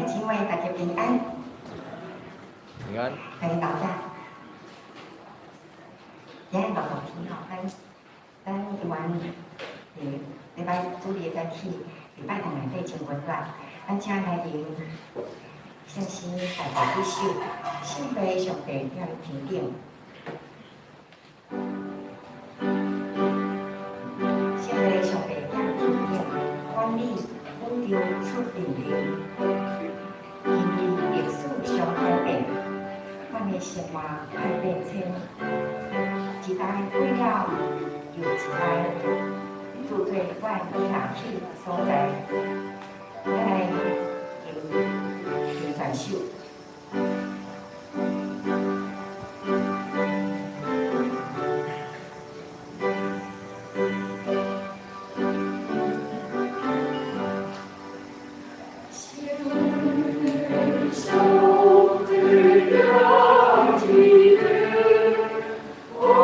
姊妹，大家平安。平安。歡迎大家。今日落雨天吼，咱猶原禮拜主日早起，禮拜堂內底真溫暖。咱請來聆聖詩第幾首，聖父上帝徛天頂。聖父上帝徛天頂，管理宇宙出命令，奇異歷史常改變，阮的生活快變遷。一代過了又一代，拄做阮徛起所在，咱來吟全首。上帝徛天頂，管理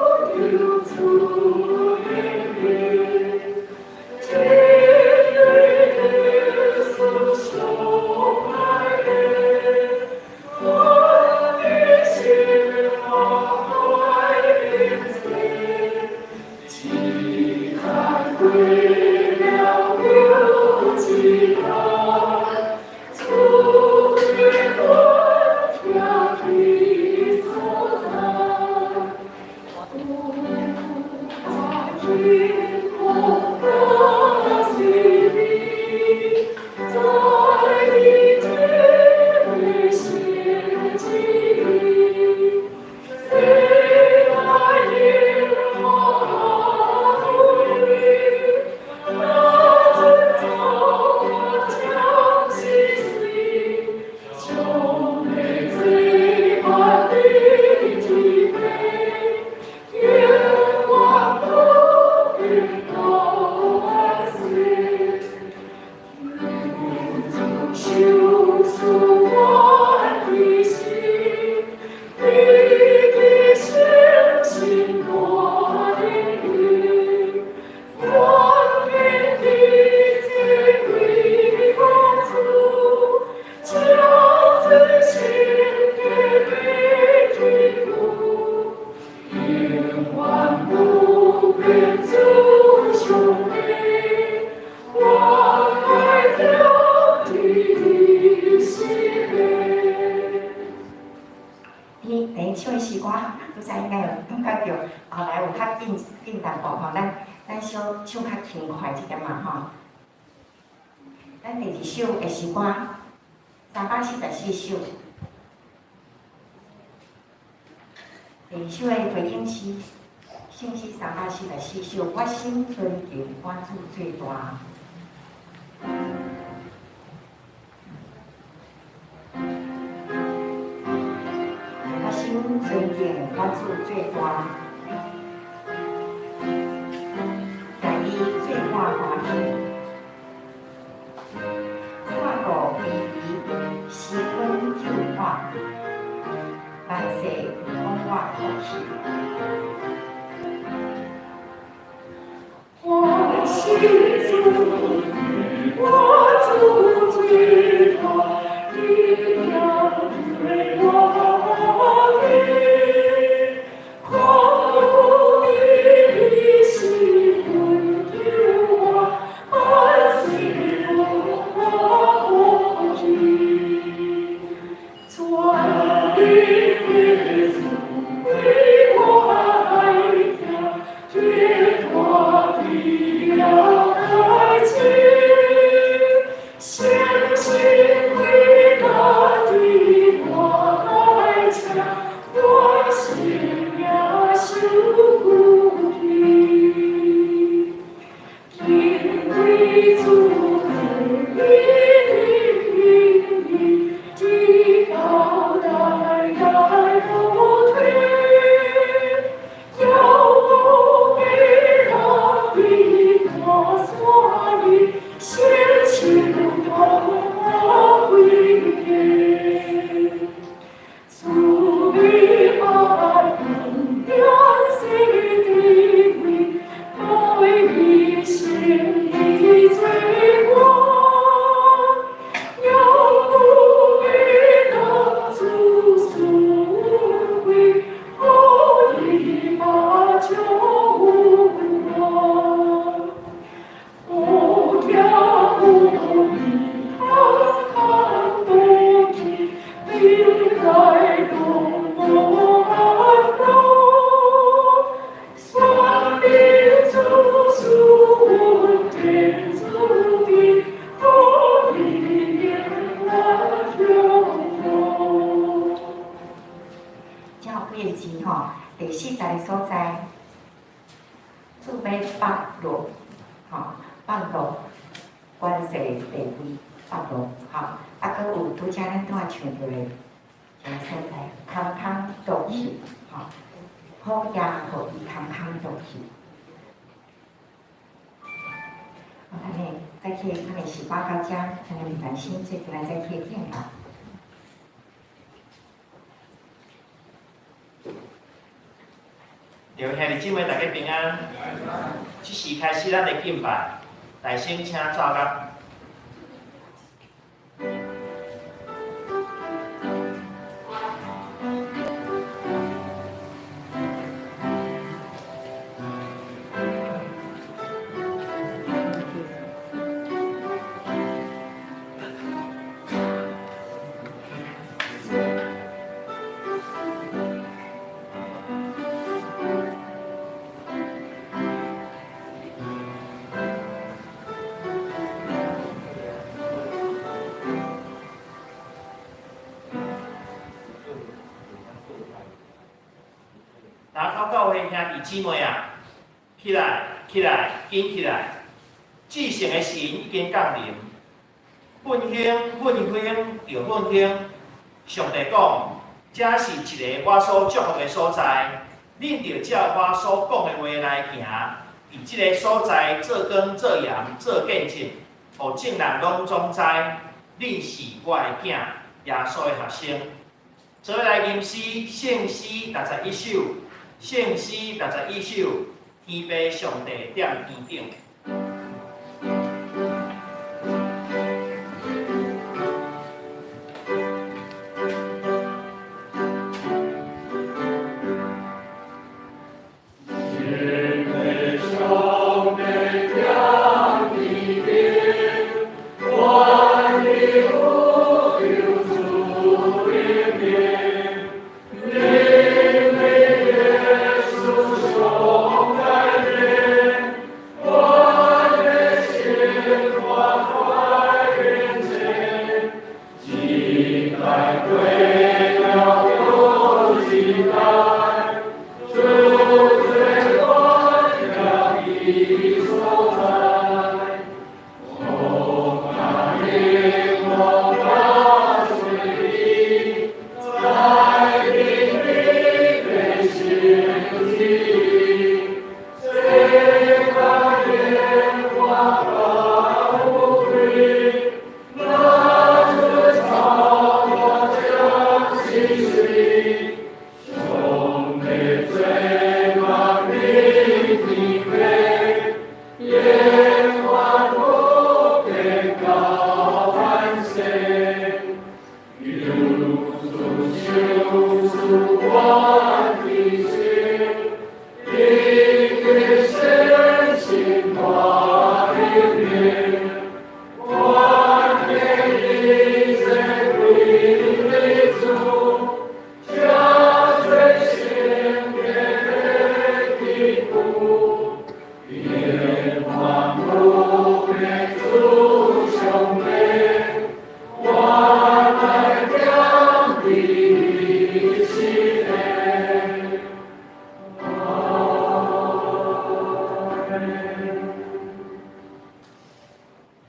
宇宙出命令，奇異歷史常改變，阮的生活快變遷，一代過了又一代，主的阮徛起所在，有大幸福甲水美，在你這神蹟裡，世代榮華富貴，若准造物將是水，上帝做伴佇天頂，永遠不變到萬世。求主阮的心，你的相信大靈恩，願天地這歸福主，將真心的白天父，永遠不變主上帝，我愛徛佇你身邊。你第一首的詩歌，拄才應該有感覺著，後來有較緊緊淡薄吼，咱小唱較輕快一點嘛吼。咱第二首的詩歌，344首。第二首的回應是聖詩344首，我心尊敬我主最大。我心尊敬我主最大，共伊做伴歡喜，看顧卑微，施恩救我，萬世予我福氣。我心尊我主最大，伊徛對我的，看顧你是恩救我，萬世予我福氣。全能的主為我來徛，絕大的了解相信偉大的我來唱，我心也受鼓勵。敬畏主的靈，直到代代不退，永不被人的光。欲剥落，吼，剥落權勢地位剝落，吼，啊，閣有拄才咱拄仔唱著的一个所在，空空落去，吼，好夜予伊空空落去。安呢，早起咱的诗歌到遮，咱的繁星做阵来早起敬拜。对，兄弟姊妹，大家平安。這時開始咱的敬拜，大聲請奏樂。南口教會兄弟姊妹啊，起來，起來，緊起來！至聖的神已經降臨，奮興，奮興，著奮興！上帝講，這是一个我所祝福的所在，恁著照我所講的話來行，佇這个所在做光、做鹽、做見證，予眾人攏總知，恁是我的囝，耶穌的學生。做伙來吟詩，聖詩61首，聖詩61首，天父上帝踮天頂。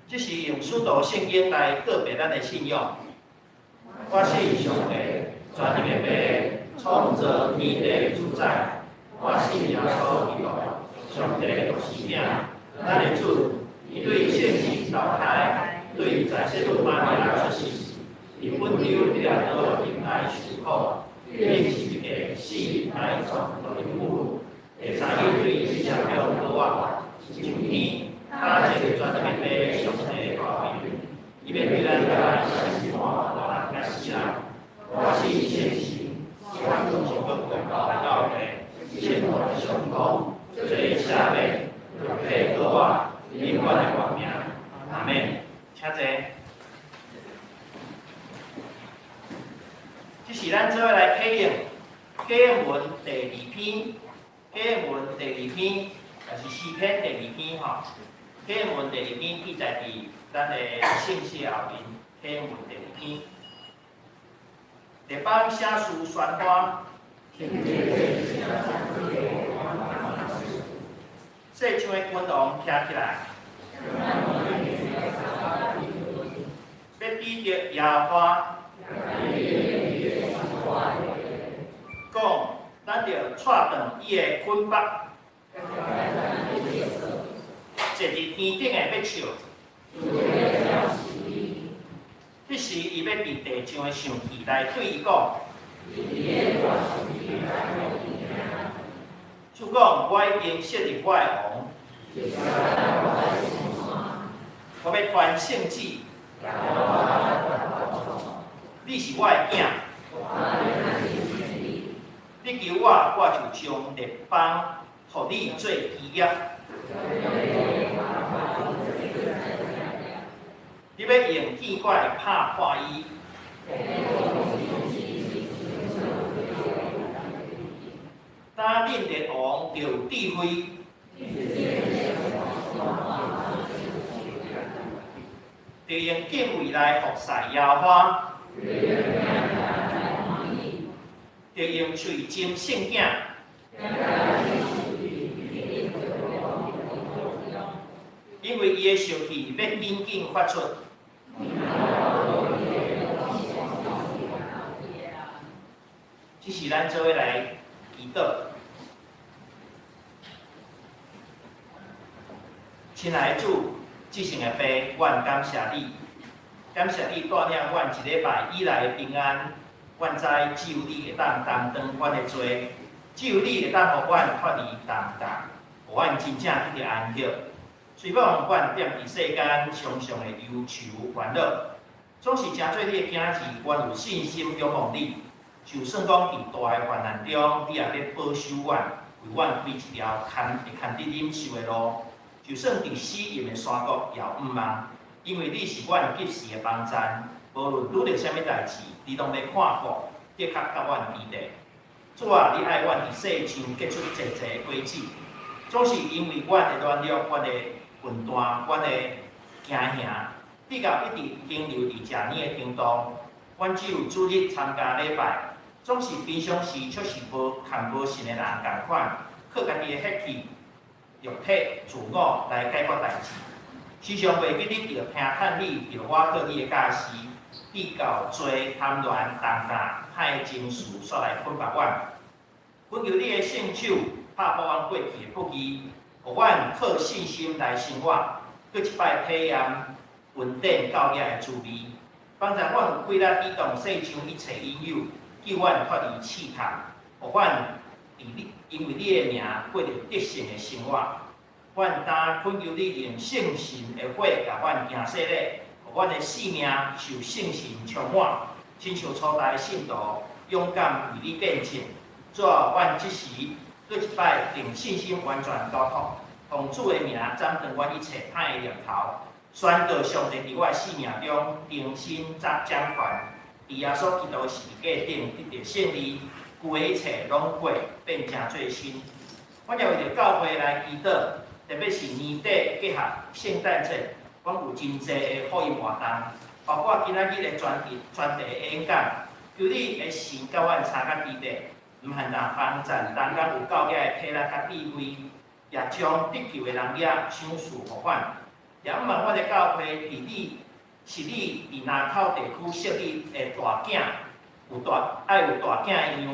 這是用使徒聖經來告白咱的信仰。我信上帝，全能的父，創造天地的主宰。我信耶穌基督，上帝的獨生子，咱的主，伊對聖神投胎，對在聖母瑪利亞出世，佇本丟彼拉多頂來受苦，釘十字架死埋葬落陰府，第三日對死者中復活，上天。他這個全能的父上帝大位，伊欲對咱來審判活人佮死人。我信聖神，是天主上國教會，聖徒的相通，罪赦免，肉體復活，永遠的活命。阿們。請坐。這是咱做伙來啟用啟應文第二篇，啟應文第二篇，也是詩篇第二篇吼。啟應文第二篇記載佇咱的聖詩後面，啟應文第二篇。列邦寫詩宣歡。世上的君王徛起來，欲指著耶和華講，咱著掣斷伊的捆縛，坐佇天頂的欲笑。彼時，伊欲佇地上的受氣來對伊講。主講，我已經設立我的王，我欲傳聖旨。你是我的囝，你求我，我就將列邦予你做基業。你欲用劍拐拍破伊。當恁的王就有智慧，就用敬畏來服侍耶和華，就用喙斟聖囝，因為伊的受氣欲緊緊發出。這是咱做伙來祈禱。親愛的主，至聖的父，阮感謝你，感謝你帶領阮一禮拜以來的平安。阮知只有你會當擔當阮的罪，只有你會當予阮脫離重擔，予阮真正得著安息。雖罔阮踮佇世間常常會憂愁煩惱，總是成做你的囝兒，阮有信心仰望你。就算講佇大的患難中，你也欲保守阮，為阮開一條堪會堪得忍受的路。就算佇死蔭的山谷，也毋茫，因為你是阮及時的幫贊。無論拄著啥物代誌，你攏欲看顧，的確佮阮佇咧。主啊，你愛阮佇世上結出濟濟的果子，總是因為阮的軟弱、阮的笨蛋、阮的驚嚇，比較一直停留佇食奶的程度。阮只有主日參加禮拜，總是平常時卻是無和無信的人仝款，靠家己的血氣、肉體、自我來解決代誌，時常袂記得著聽勸你，著倚靠你的教示，直到罪、貪戀、重擔、歹情緒煞來捆縛阮。懇求你的聖手拍破阮過去的不義，予阮靠信心來生活，閣一擺體驗恩典教養的滋味。幫助阮有氣力抵擋世上一切引誘，救阮脫離試探，予阮佇你因為你的名過著得勝的生活。阮今懇求你用聖神的火共阮行洗禮，予阮的生命受聖神充滿，親像初代信徒勇敢為你見證。主啊，阮這時閣一擺憑信心完全交託，奉主的名斬斷阮一切歹的念頭，宣告上帝佇我的生命中重新掌權，佇耶穌基督的十字架頂得著勝利，舊的一切攏過變成做新。阮也為著教會來祈禱，特別是年底結合聖誕節，阮有真濟的福音活動，包括今仔日的專題專題演講。求你的神佮阮相佮佇咧，毋限但幫贊同工有夠額的體力佮智慧，也將得救的人額賞賜予阮。也毋望阮的教會佇你是你佇林口地區設立的大囝，有大愛有大囝的樣，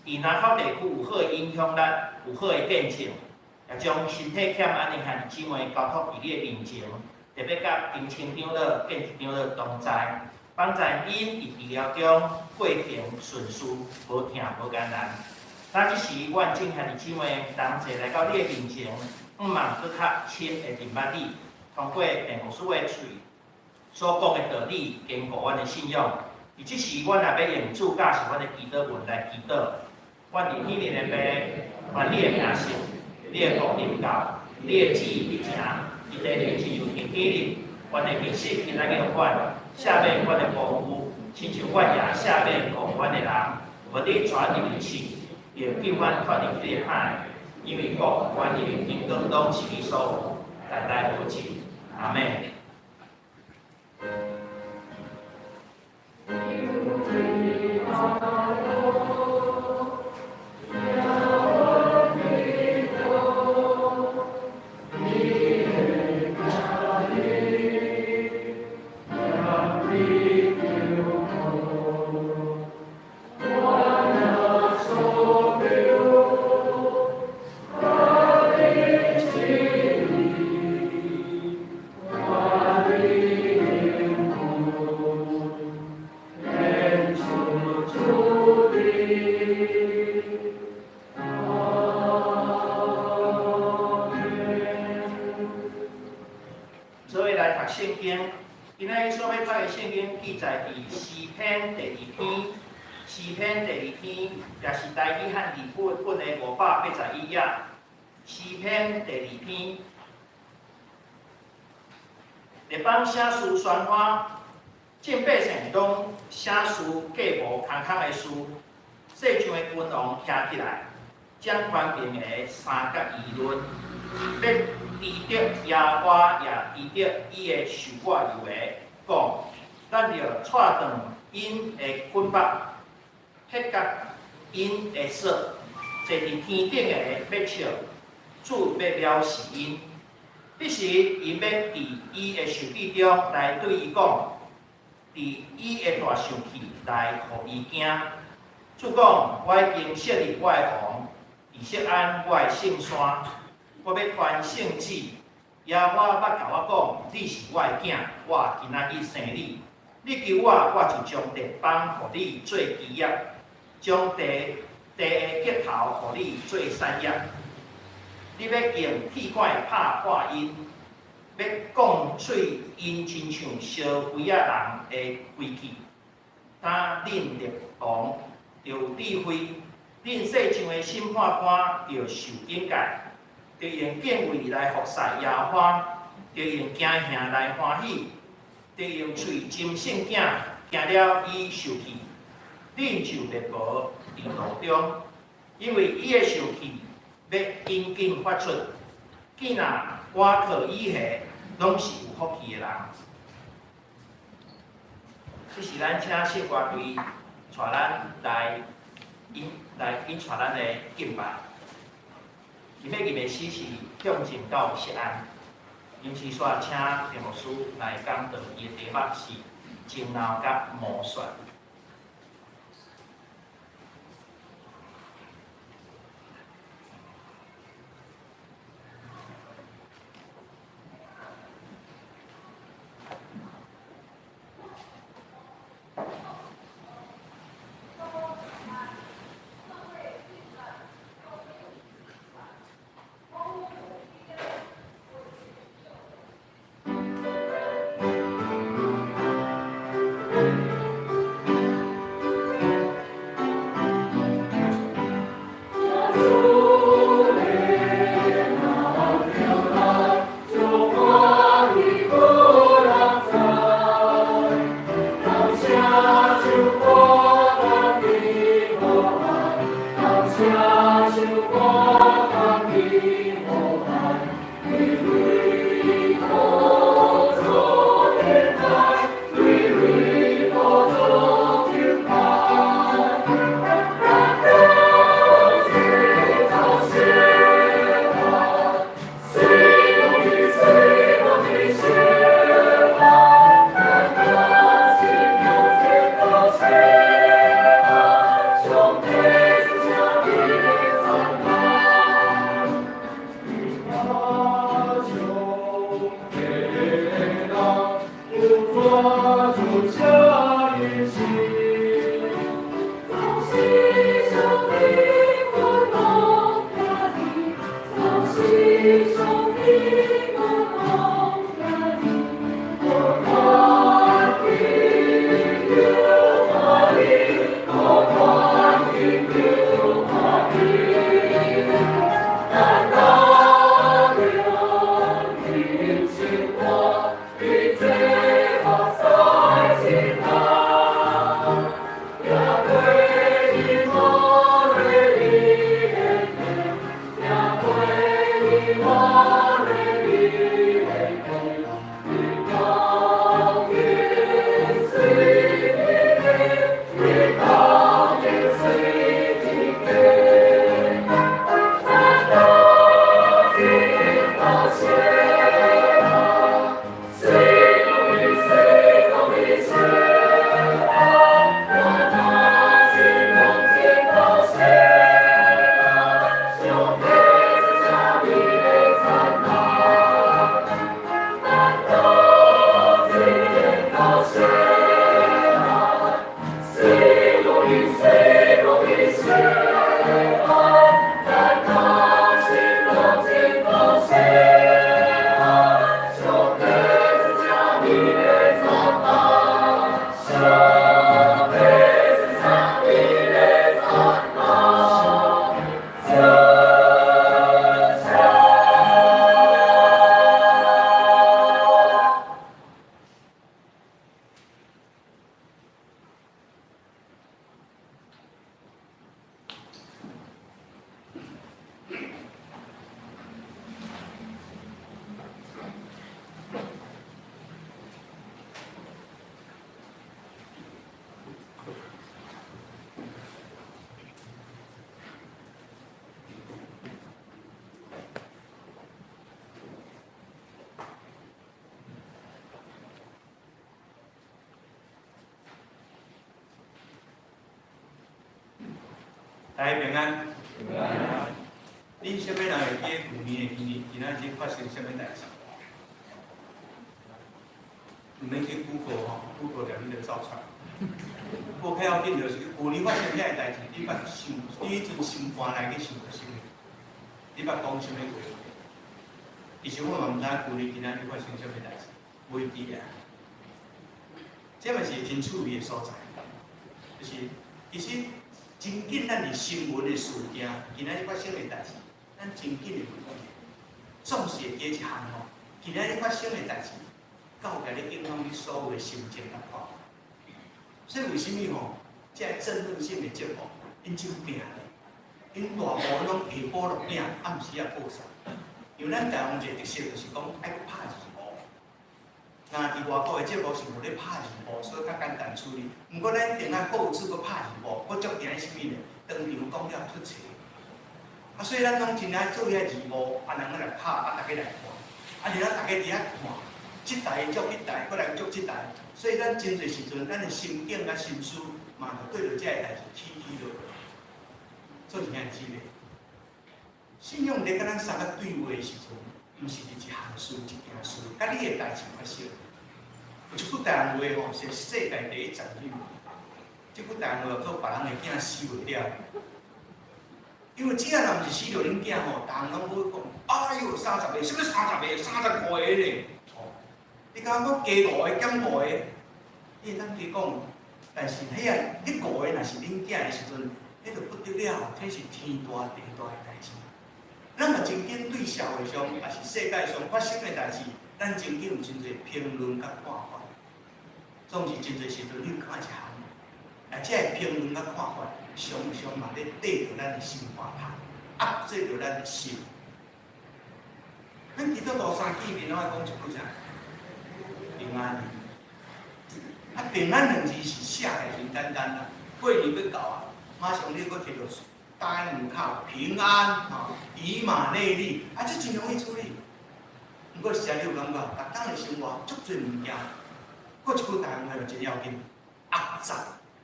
佇林口地區有好的影響力，有好的見證，也將身體欠安的兄弟姊妹交託佇你的面前，特別佮丁清長老、建長老同在，幫助𪜶佇治療中過程順遂，無疼無艱難。那這時，阮眾兄弟姊妹同齊來到你的面前，向望閣較深的認捌你，通過鄧牧師的喙所講的道理，堅固阮的信仰。佇這時，阮也欲用主教示阮的祈禱文來祈禱。阮佇天靈的父，願你的名聖，你的國臨到，你的旨意必成，佇地裡親像佇天裡。願你的食今仔日予阮，赦免阮的辜負，親像阮也赦免辜負阮的人。無你帶阮入去試，又救阮脫離彼个歹，因為國、權勢、榮光攏是你所有，代代無盡。阿們。來讀聖經。今仔日所欲讀的聖經記載佇詩篇第二篇，詩篇第二篇也是台語漢字本本的581頁。詩篇第二篇，列邦寫書宣發，眾百姓攏寫書計謀空空的事，世上的君王徛起來，掌權柄的相佮議論，欲除掉耶和華，也除掉伊的受抹油的，講：咱著掣斷𪜶的捆縛，撇割𪜶的索。坐佇天頂的欲笑，主欲藐視𪜶。彼時，𪜶欲佇伊的受氣中來對伊講，佇伊的大受氣來予伊驚。主講：我已經設立我的王，佇錫安我的聖山，我欲傳聖旨。耶和華捌共我講：你是我的囝，我今仔日生你。你求我，我就將列邦予你做基業，將地地的極頭予你做產業。你欲用鐵棍拍破𪜶，欲摃碎𪜶親像燒灰仔人的灰器。當恁列王著有智慧，恁世上的審判官著受警戒，著用敬畏來服侍耶和華，著用驚嚇來歡喜，著用喙斟聖囝，驚了伊受氣，恁就滅無佇路中，因為伊的受氣欲緊緊發出。見若倚靠伊的，攏是有福氣的人。這是咱請聖歌隊帶咱來引來引帶咱的敬拜。今欲吟的詩是向前到錫安，臨時煞請田牧師來講道，伊的題目是爭鬧佮魔術。大家平安。平安。恁啥物人會記得舊年的今日，今仔日發生啥物代誌？毋免去 Google 吼，Google 掠你就走出來。無較要緊就是舊年發生遐个代誌，你捌想，你彼陣心肝內去想著啥物？你捌講啥物話？其實我嘛毋知舊年今仔日發生啥物代誌，袂記啊。這嘛是真趣味的所在，就是其實真緊咱佇新聞的事件，今仔日發生的代誌，咱真緊會講。總是會記一項吼，今仔日發生的代誌，到共你影響你所有的心情佮看法。所以為啥物吼？這个政論性的節目，𪜶真拼咧，𪜶大部分攏下晡6點，暗時仔播送。因為咱台灣一個特色就是講愛拍字幕。那佇外國的節目是無咧拍字幕，所以較簡單處理。毋過咱頂下報紙閣拍字幕，閣足驚啥物呢？當場講了出錯。啊，所以咱攏真愛做遐字幕，啊，人來拍，啊，逐家來看，啊，然後逐家佇遐看，這台接彼台，閣來接這台，所以咱真濟時陣，咱的心境佮心思嘛，就對著這個代誌起起落落。做一件事咧，信仰咧佮咱三個對話的時陣，毋是佇一項事一件事，佮你的代誌發生。有一句台灣話吼，是世界第一殘忍。這句台灣話叫做別人的囝死袂了。因為只要若毋是死著恁囝吼，逐人攏會講，哎喲，30個，啥物30個，35個咧。吼，你敢講加五個減五個，你會當加講，但是彼個彼五個若是恁囝的時陣，彼就不得了，這是天大地大的代誌。咱嘛真緊對社會上，抑是世界上發生的代誌，咱真緊有真濟評論佮看法。總是真濟時陣，你看一項，啊，這个評論佮看法，常常嘛咧綴著咱的心肝頭，壓制著咱的心。咱基督徒三見面攏愛講一句啥？平安。啊，平安兩字是寫來真簡單啦。過年欲到啊，馬上你閣提著單門口平安，吼，以馬內利，啊，這真容易處理。毋過實在你有感覺，逐工的生活足濟物件，閣一句台灣話就真要緊，壓雜，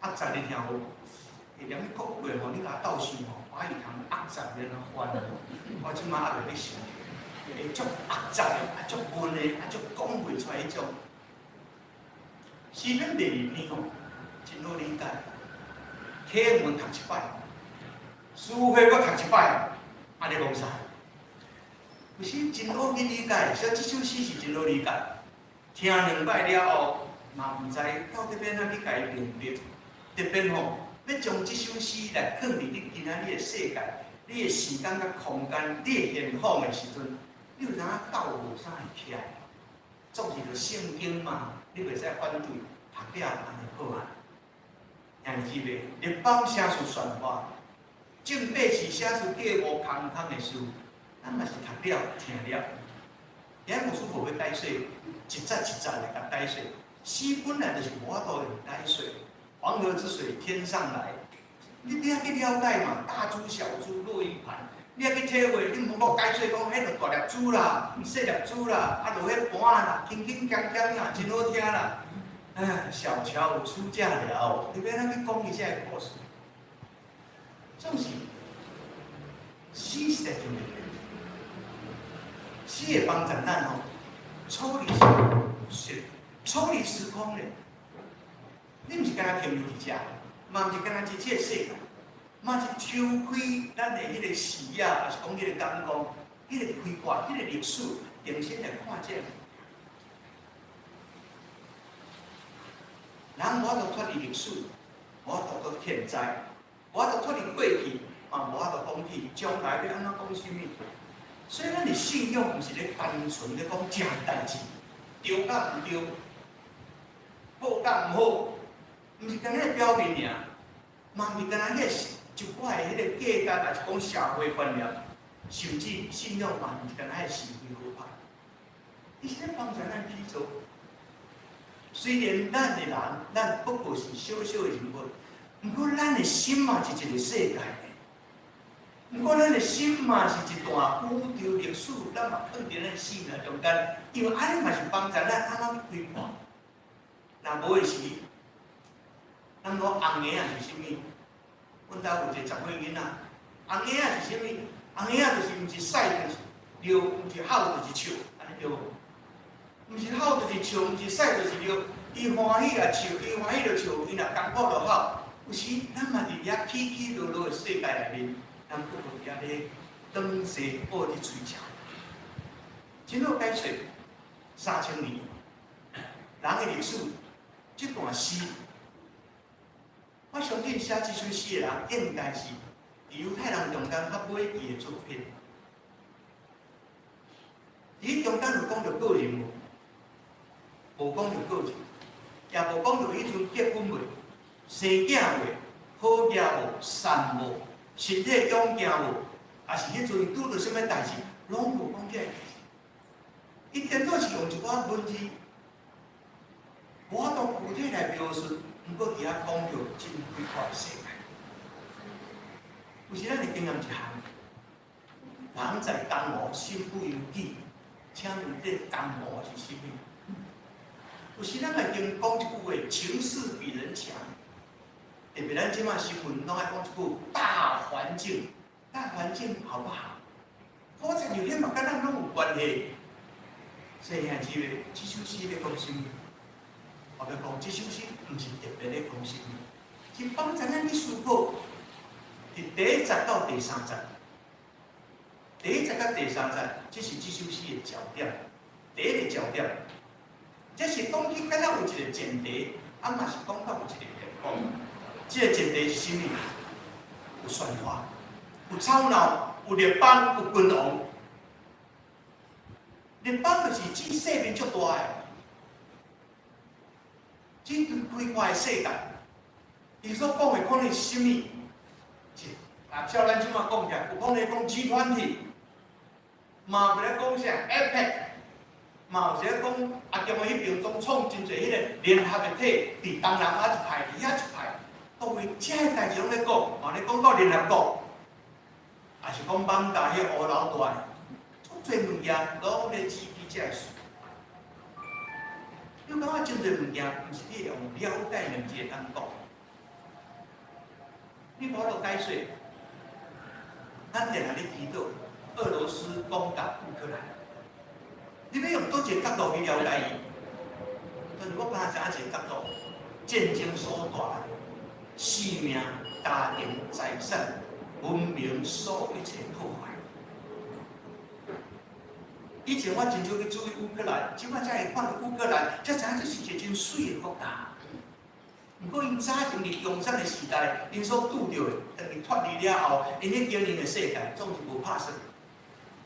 壓雜你聽無？會連國話吼，你共我鬥想吼，華語通壓雜欲按怎翻？我這馬猶未咧想，會足壓雜的，啊足悶的，啊足講袂出來彼種。詩篇第二篇吼，真好理解。課文讀一擺，書會閣讀一擺，按呢講啥？有時真好去理解，所以這首詩是真好理解。聽兩擺了後，嘛毋知到底欲按怎去共伊明白。特別吼，欲將這首詩來放佇你今仔日的世界，你的時間佮空間，你的現況的時陣，你有當鬥無啥會起來。總是著聖經嘛，你袂使反對，讀了按呢好啊。兄弟姊妹，列邦寫出宣話，眾百姓寫出計謀空空的事，咱嘛是讀了聽了。遐牧師無欲解說，一節一節來共解說。詩本來就是無法度用解說，黃河之水天上來，你愛去了解嘛？大珠小珠落玉盤，你愛去體會，你毋好解說講，彼就大粒珠啦，細粒珠啦，啊落彼盤啦，輕輕鏘鏘啦，真好聽啦。唉，小喬出嫁了，你欲按怎去講伊這個故事？總是詩實在真特別，詩會幫助咱吼處理是處理時空咧。你毋是干焦停留佇遮，嘛毋是干焦佇這個世界，嘛是抽開咱的彼個視野，抑是講彼個感官，彼個開闊，彼個歷史，重新來看這個。人無法度脫離歷史，無法度脫現在，無法度脫離過去，嘛無法度講起將來欲按怎講啥物。所以咱的信仰毋是咧單純咧講正代誌，對佮毋對，好佮毋好，毋是干焦表面爾，嘛毋是干焦彼個一寡的彼個價值，抑是講社會觀念，甚至信仰嘛毋是干焦是非好歹，伊是咧幫助咱去做。雖然咱的人，咱不過是小小的人物，毋過咱的心嘛是一個世界。毋過咱的心嘛是一段宇宙歷史，咱嘛囥佇咱生命中間，因為按呢嘛是幫助咱按怎去開闊。若無的時，咱講紅的啊是啥物？阮兜有一个10歲囡仔，紅嬰仔是啥物？紅嬰仔就是毋是屎就是尿，毋是哭就是笑，按呢對無？毋是哭就是笑，毋是屎就是尿。伊歡喜也笑，伊歡喜就笑，伊若艱苦就哭。有時咱嘛佇遐起起落落的世界內面，咱閣佇遐咧東西學佇吹笑。真好解說，3000年人的歷史，這段詩，我相信寫這首詩的人應該是佇猶太人中間較尾期的作品。佇中間有講著個人無？無講著個人，也無講著彼陣結婚未？生囝未？好業無？善無？身體勇健無？抑是彼陣拄著啥物代誌，攏無講這个代誌。伊顛倒是用一寡文字，無法度具體來描述，毋過佇遐講著真開闊的世界。有時咱會經驗一項，人在江湖，身不由己。請問這江湖是啥物？有時咱會經講一句話：情勢比人強。特別咱這馬新聞攏愛講一句大環境，大環境好不好？好親像彼嘛佮咱攏有關係。所以兄姊妹，這首詩咧講啥物？我欲講，這首詩毋是特別咧講啥物，是幫助咱去思考。佇第一節到第三節，第一節到第三節，這是這首詩的焦點。第一個焦點，這是講起敢若有一個前提，啊嘛是講到有一個結果。這個前提是啥物？有喧嘩，有吵鬧，有列邦，有君王。列邦就是指勢面足大的，指開闊的世界。伊所講的可能是啥物？啊，照咱這馬講起來，有可能講 G20，嘛有咧講啥 APEC，嘛有咧講阿中的彼邊總創真濟彼個聯合的體，佇東南亞一派，佇遐一派，各位這个代誌攏咧講，哦，咧講到聯合國，抑是講艋舺彼個烏樓大，足濟物件攏咧指起這个事。你感覺真濟物件，毋是你會用了解兩字會當講。你無法度解說。咱定定咧祈禱，俄羅斯攻打烏克蘭，你欲用佗一个角度去了解伊？但是我敢知影一个角度，戰爭所帶來性命、家庭、財產、文明，所有一切破壞。以前我真少去注意烏克蘭，這擺才會看著烏克蘭，才知影這是一個真媠的國家。毋過𪜶早前佇共產的時代，𪜶所拄著的，當伊脫離了後，𪜶咧經營的世界總是無拍算。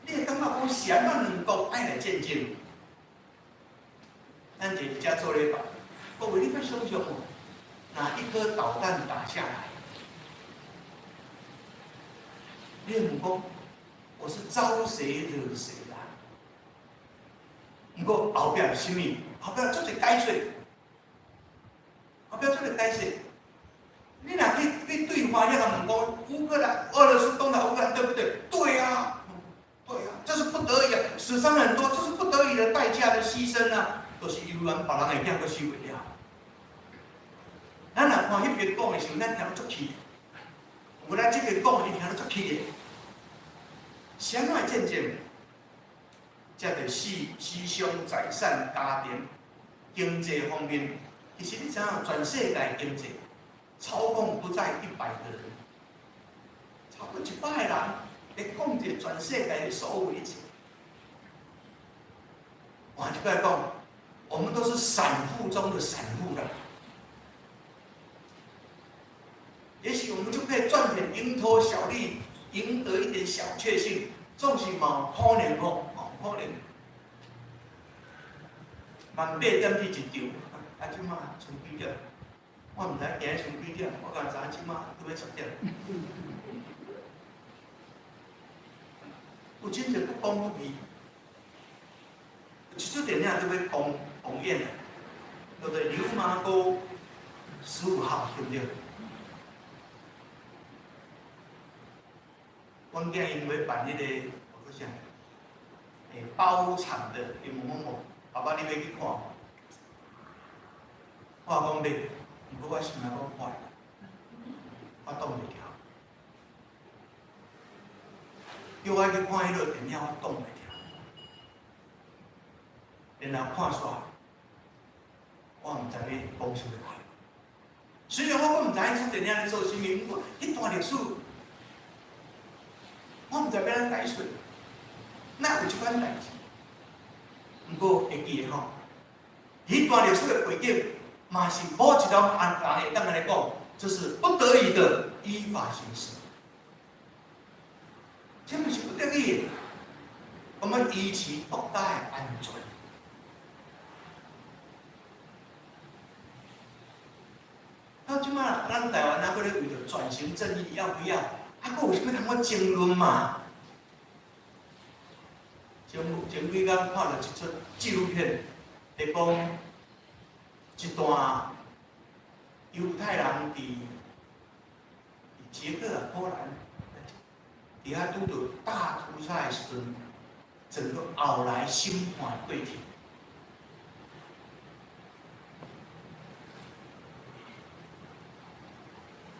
你會感覺講是按怎兩國愛來戰爭？咱佇遮做禮拜，各位你敢想像無？若一顆導彈打下來，你會問講，我是招誰惹誰啦？毋過後壁是啥物？後壁足濟解說。後壁足濟解釋。你若去對話，你共問講烏克蘭、俄羅斯攻打烏克蘭，對不對？對啊，對啊，這是不得已啊，死傷很多，這是不得已的代價的犧牲啊，都是猶原別人的囝閣收袂了。咱若看彼邊講的時候，咱聽得足氣；有咱這邊講，你聽得足氣的。啥物戰爭？這就死死傷財產、家庭、經濟方面。其實你知影，全世界經濟操控不在100個人，超過100個人來控制全世界的所有一切。換一句話講，我們都是散戶中的散戶啦。也許我們就可以賺點蠅頭小利，贏得一點小確幸，總是嘛有可能哦，可能。18點去一場，啊，這馬賰幾點？我毋知今日賰幾點，我敢知影這馬拄欲10點。有真濟不公不義，有一齣電影拄欲公公演，叫做《流麻溝十五號》，對不對？阮囝𪜶欲辦彼個，叫啥？包場的，伊問阮無，爸爸你欲去看無？我講欲，毋過我心內講看，我擋袂牢。叫我去看彼落電影，我擋袂牢。然後看煞，我毋知欲講啥物話。雖然我閣毋知影這齣電影咧做啥物，毋過彼段歷史，我毋知欲按怎解說，哪有這款代誌？毋過會記得吼，彼段歷史的背景，嘛是某一種按人會當按呢講，這是不得已的依法行事。這毋是不得已的，我們維持國家的安全。到這馬，咱台灣還閣咧為著轉型正義要不要？還閣有啥物通我爭論嘛？前前幾工看著一齣紀錄片，咧講一段猶太人佇捷克啊、波蘭，佇遐拄著大屠殺的時陣，整個後來審判過程。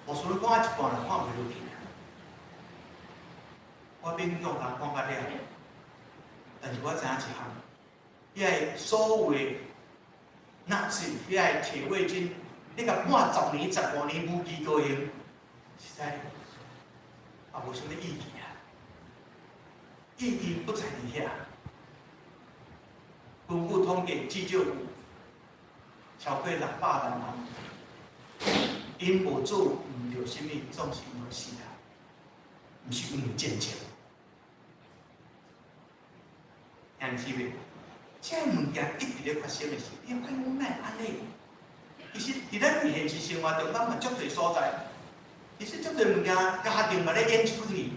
我說你看一半就看袂落去，我勉強共看甲了，但是我知影一項，遐个所謂納粹，遐个鐵衛軍，你共判10年、15年無期徒刑，實在也無啥物意義啊！意義不在佇遐。根據統計，至少有超過600萬人。𪜶無做毋著啥物，總是𪜶死啊！毋是因為戰爭。兄弟姊妹，這个物件一直咧發生的是，你發現講哪會按呢？其實佇咱現實生活中，咱嘛足濟所在，其實足濟物件，家庭嘛咧演這出戲。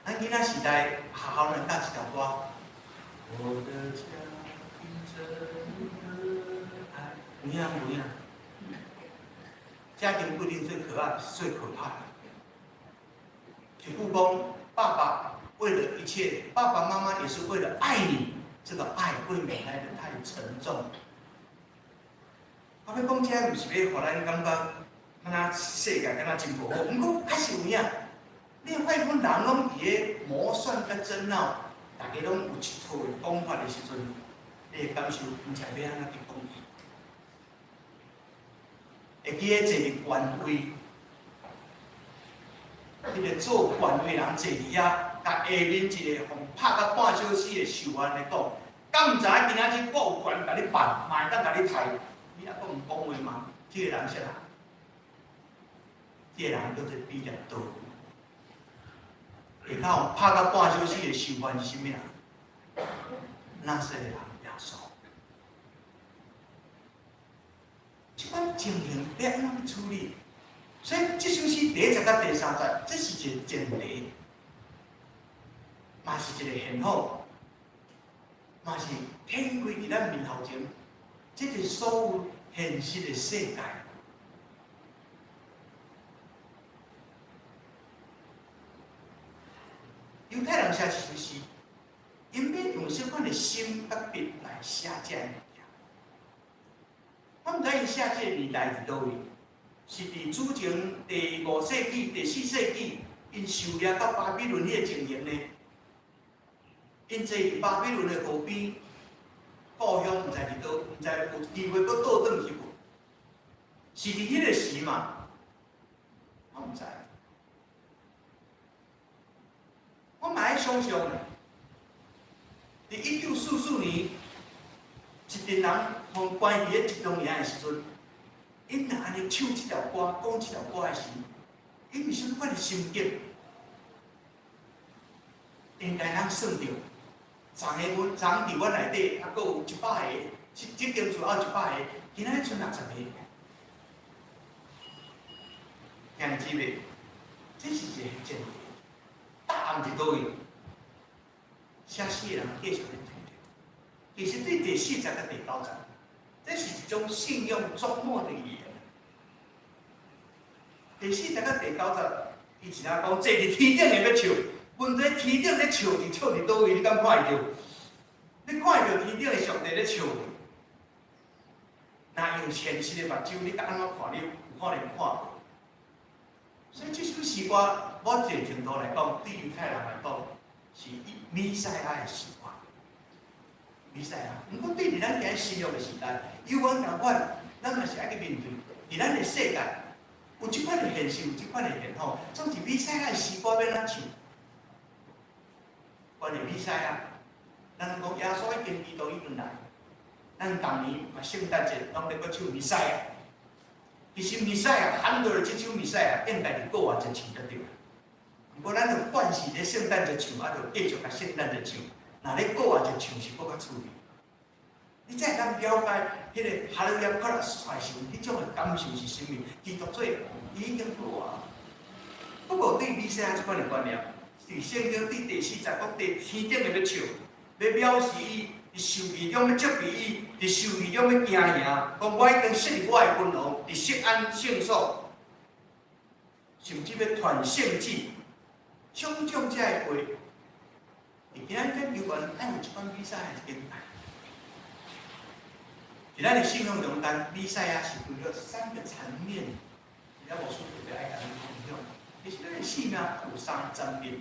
咱囡仔時代，學校能教一條歌。我的家庭真可愛，有影無影？家庭不一定最可愛，是最可怕的。一句講，爸爸為了一切，爸爸媽媽也是為了愛你，這個愛未免來得太沉重。我欲講這，毋是欲予咱感覺，敢若世界敢若真無好，毋過確實有影。你會發現人攏佇咧謀算佮爭鬧，大家攏有一套的講法的時陣，你會感受毋知欲按怎去講伊。會記得坐佇權位，彼個做權位人坐佇遐，共下面一個予拍甲半小死的受犯來講，敢毋知影今仔日我有權共你辦，嘛會當共你刣，你猶閣毋講話嗎？這個人啥人？這個人叫做彼拉多。下跤拍甲半小死的受犯是啥物人？拿撒勒人耶穌。這款情形欲按怎去處理？所以這首詩第一節佮第三節，這是一個前提，嘛是一個現好，嘛是天開佇咱面頭前，這個所有現實的世界。猶太人寫這首詩，𪜶欲用啥款的心佮筆來寫這个物件？我毋知𪜶寫這个年代佇佗位，是佇主前第五世紀、第四世紀，𪜶受掠到巴比倫彼個情形呢？𪜶坐佇巴比倫的河邊，故鄉毋知佇佗，毋知有機會閣倒轉去無？是佇彼個時嘛？我毋知。我嘛愛想像，佇1944年，一陣人予關佇咧集中營的時陣，𪜶若按呢唱這條歌、講這條歌的時，𪜶是啥物款的心境？應該通算著，昨个阮昨佇阮內底，猶閣有100个，這間厝猶有100個，今仔日賰60個。兄弟姊妹，這是一個前提。答案佇佗位？寫詩的人繼續咧推斷。其實對第四節佮第九節，這是一種信仰琢磨的語言。第四節佮第九節，伊是按怎講？坐佇天頂的欲笑，問題天頂咧笑是笑佇佗位？你敢看會著？你看會著天頂的上帝咧笑？若用現實的目睭，你敢按怎看？你有可能看無。所以這首詩歌，某一個程度來講，對猶太人來講，是彌賽亞的詩歌。彌賽亞，毋過對佇咱今日新約的時代，猶原仝款，咱嘛是愛去面對，佇咱的世界有這款的現實，有這款的現況，總是彌賽亞的詩歌欲按怎唱？關於彌賽亞，咱講耶穌已經基督已經來，咱逐年嘛聖誕節攏咧閣唱彌賽亞。其實彌賽亞喊到這首彌賽亞應該佇復活節唱才對。毋過咱就慣勢咧聖誕節唱，啊，就繼續共聖誕節唱。若咧復活節唱是閣較趣味。你才會當了解彼個哈利路亞 chorus 出來時，彼種的感受是啥物？基督做已經過啊。不過對彌賽亞這款的觀念，佇聖經對第四節講，佇天頂的欲唱，欲表示伊佇受義中欲責備伊，佇受義中欲行行，講我已經設立我的君王，佇錫安聖所，甚至欲傳聖旨，種種這个話，佇今仔日猶原愛有這款彌賽亞的敬拜。佇咱的信仰中間，彌賽亞是分做三個層面，今仔牧師特別愛共恁分享。其實咱的生命有三個層面，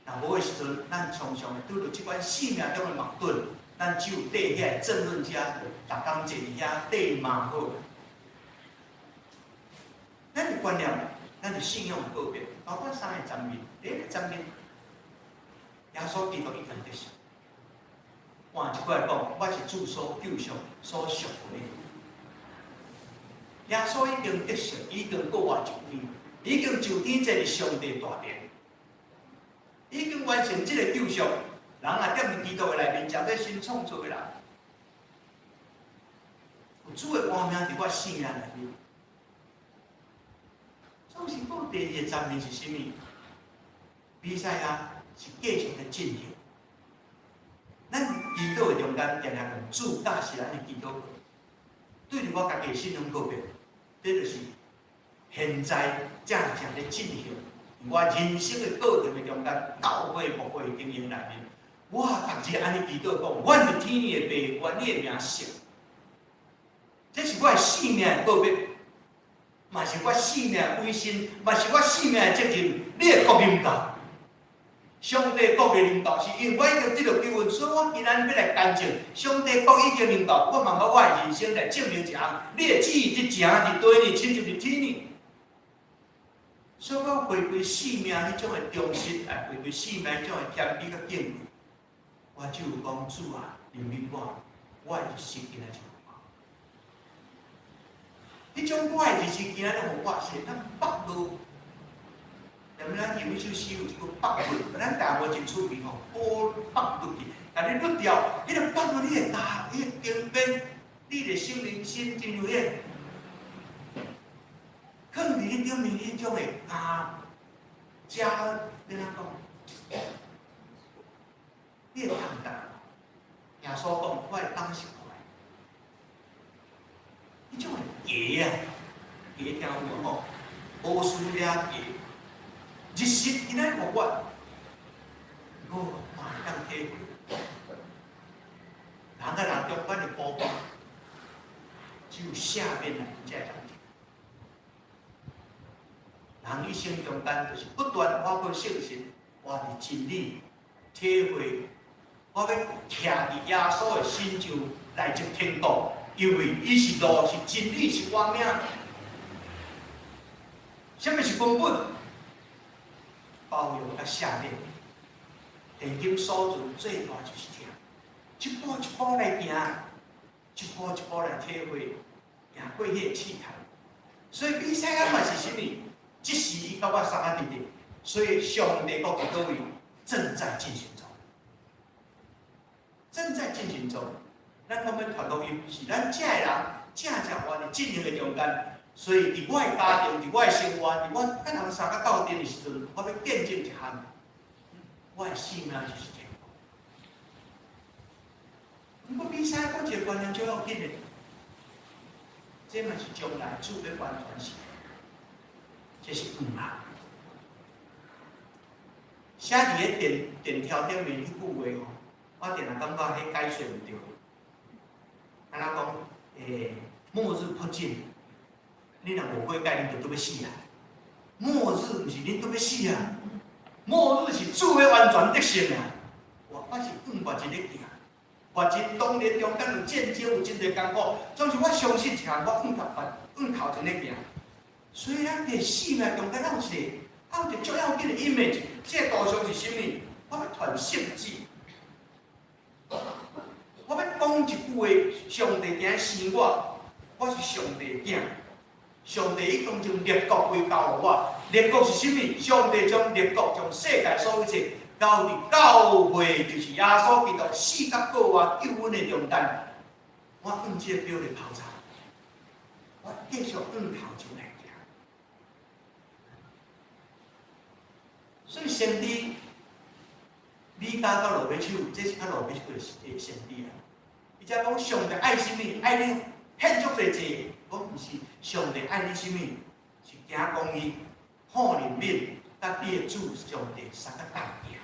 若無的時陣，咱常常會拄著這款生命中的矛盾，咱只有綴遐個爭論者，逐工坐佇遐綴罵好。咱的觀念，咱的信仰的告別，包括三個層面。第一個層面，耶穌基督已經得勝。換一句來講，我是主所救贖、所贖回的。耶穌已經得勝，已經過活上天，已經就天坐佇上帝大殿，已經完成這個救贖。人啊，踮佇基督的內面，成做新創造的人。有主的活名佇我生命內面。總是講第二個層面是啥物？彌賽亞是繼續咧進行。咱祈禱的中間，定定用主教示咱的祈禱。對佇我家己的信仰告別，這就是現在正正咧進行。我人生的過程的中間，教會牧會經營內面，我逐日按呢祈禱講：阮佇天的父，願你的名聖。這是我的生命的告別，嘛是我生命的委身，嘛是我生命的責任。你的國臨到。上帝國的臨到，是因為我已經得著救恩，所以我今仔日欲來見證，上帝國已經臨到，我嘛欲我的人生來證明一項，你的旨意佇成佇地呢，親像佇天呢。所以我回歸生命彼種的忠實，來回歸生命彼種的謙卑佮敬畏，我只有講主啊，憐憫我，我的日時今仔就無。彼種我的日時今仔日予我是咱縛落。踮咱有一首詩有一句縛律，咱台語真出名吼，寶縛落去，共你律掉，彼個縛律你會擔，你會經變，你的心靈心真有迄個，囥佇你頂面彼種的加加，欲按怎講？你會擔當。耶穌講，我的擔是輕，彼種的枷啊，枷聽有無吼？烏斯掠枷。日時今仔予我，我嘛會當體會。人佮人中間的孤獨，只有赦免來才會當人一生中間就是不斷透過聖神，活佇真理，體會。我欲徛佇耶穌的身上來入天國，因為伊是路，是真理，是活命。啥物是根本？包容佮赦免，現今所做最大就是疼，一步一步來行，一步一步來體會，行過彼個試探。所以彌賽亞嘛是啥物？這時伊佮我相佮佇佇，所以上帝國佇佗位正在進行中，正在進行中。咱講欲傳福音，是咱這個人正正活佇進行的中間。所以，佇我的家庭，佇我的生活，佇我佮人相佮鬥陣的時陣，我欲見證一項，我的生命就是天國。毋過彌賽亞閣一個觀念最要緊的，這嘛是將來主欲完全實現，這是毋通。寫佇咧電電條頂面彼句話吼，我定定感覺彼解說毋對。敢若講，末日迫近。你若無悔改，你就拄欲死啊！末日毋是恁都欲死啊，末日是主欲完全得勝啊！我是向末日咧行，末日當然中間有戰爭，有真濟艱苦，總是我相信一項，我向頭前咧行。所以咱佇生命中間，咱有一個，啊有一個足要緊的 image，這個圖像是啥物？我欲傳聖旨，我欲講一句話，上帝今生我，我是上帝囝。上帝已經將列國歸交予我，列國是啥物？上帝將列國、將世界所有一切交佇教會，就是耶穌基督死甲復活救阮的重擔。我向這個表來拋插，我繼續向頭前來行。所以先知米迦到落尾手，這是較落尾手的先知啊。伊才講上帝愛啥物？愛恁獻足濟祭。講毋是上帝愛你啥物？是行公義、好憐憫，佮你的主上帝相佮同行。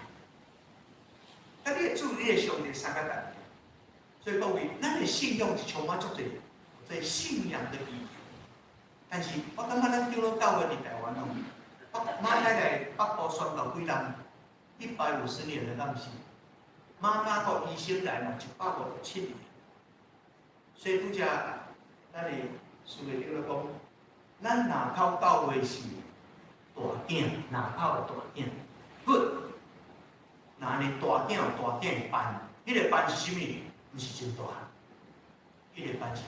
佮你的主、你的上帝相佮同行。所以各位，咱的信仰是充滿足濟，這信仰的意義。但是我感覺咱長老教會佇台灣哦，北馬太來北部宣教幾人？150年了，敢毋是？馬雅各醫生來嘛，157年。所以拄才咱的師會長咧講，咱林口教會是大囝，林口的大囝。Good，若按呢大囝有大囝的班，彼個班是啥物？毋是真大，彼個班是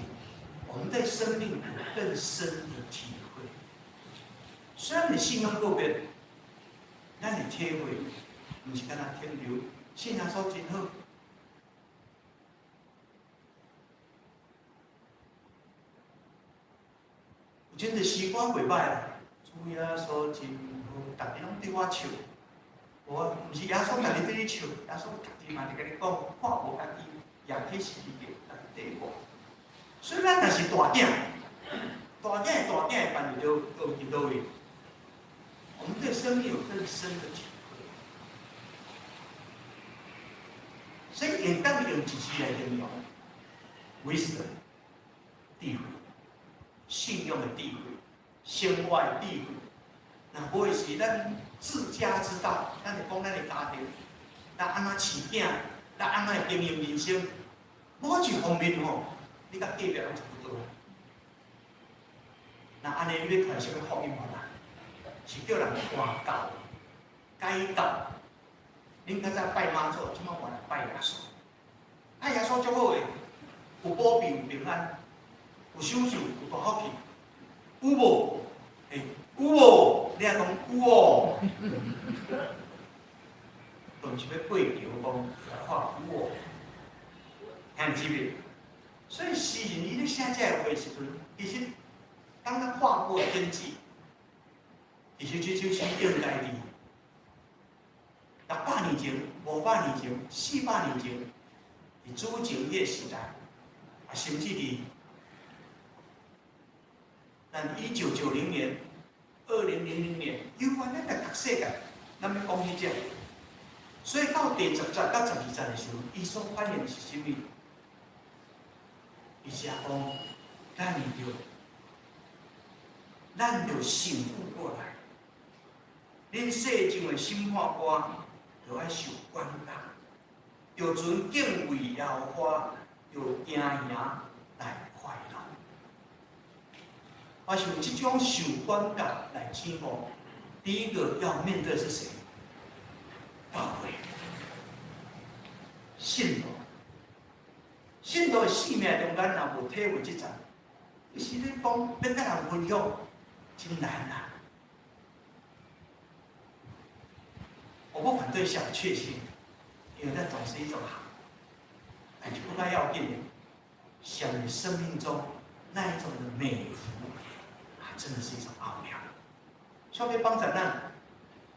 我們對生命有更深的體會。雖然你信仰個別，咱的體會毋是干焦停留，信耶穌真好。有真濟詩歌袂歹啊，主耶穌真好，逐日攏對我笑。無，毋是耶穌逐日對你笑，耶穌家己嘛佇共你講，看無家己舉起十字架來綴我。所以咱若是大囝，大囝的大囝的範圍就佇佗位。我們對生命有更深的體會。所以會當用一字來形容，wisdom，智慧，信仰的智慧，生活的智慧。若無的是咱治家之道，咱會講咱的家庭，咱按怎飼囝，咱按怎經營人生，某一方面吼，你佮隔壁攏差不多。若按呢，你欲傳啥物福音予人？是叫人換教、改教。恁較早拜媽祖，這擺換來拜耶穌。拜耶穌足好的，有保庇，有平安，有賞賜，有大福氣，有無？欸，有無？你若講有哦，都毋是欲過橋講來看有哦，聽知袂？所以詩人伊咧寫這个話時陣，其實當咱跨過天際，其實這首詩應該佇600年前、500年前、400年前，佇主前彼個時代，啊，甚至佇咱1990年、2000年，猶原咱佇逐世界，咱欲講彼隻。所以到第十節到12節的時陣，伊所反映的是啥物？伊是講，咱著醒悟過來。恁世上的審判官，著愛受管教，著存敬畏耶和華，著驚惶來快樂。我想這種受管教來展望，第一個要面對是誰？教會、信徒。信徒的生命中間若無體會這層，其實你講欲佮人分享，真難啊！我不反對小確幸，因為那總是一種好。但是更加要緊的，想你生命中那一種的美福，啊，真的是一種奧妙。上帝幫助咱，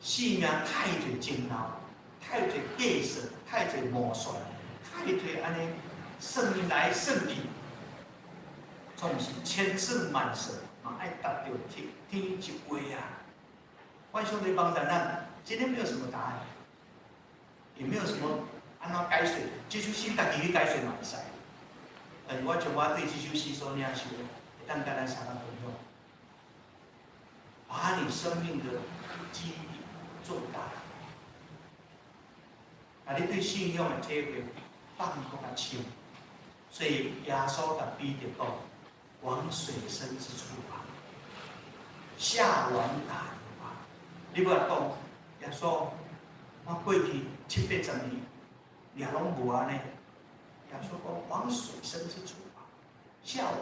生命太濟煎熬，太濟計算，太濟磨算，太濟按呢算來算去，總是千算萬算，嘛愛達著天天一話啊！願上帝幫助咱，今天沒有什麼答案，也沒有什麼按怎解說，這首詩家己去解說嘛會使。但是我將我對這首詩所領受的，會當佮咱相共分享。把你生命的基底做大，啊，你對信仰的體會放閣較深。所以耶穌共彼得講：往水深之處吧，下網打魚吧。你欲講耶穌，我過去七八十年也攏無按呢。耶穌講：往水深之處吧，下網。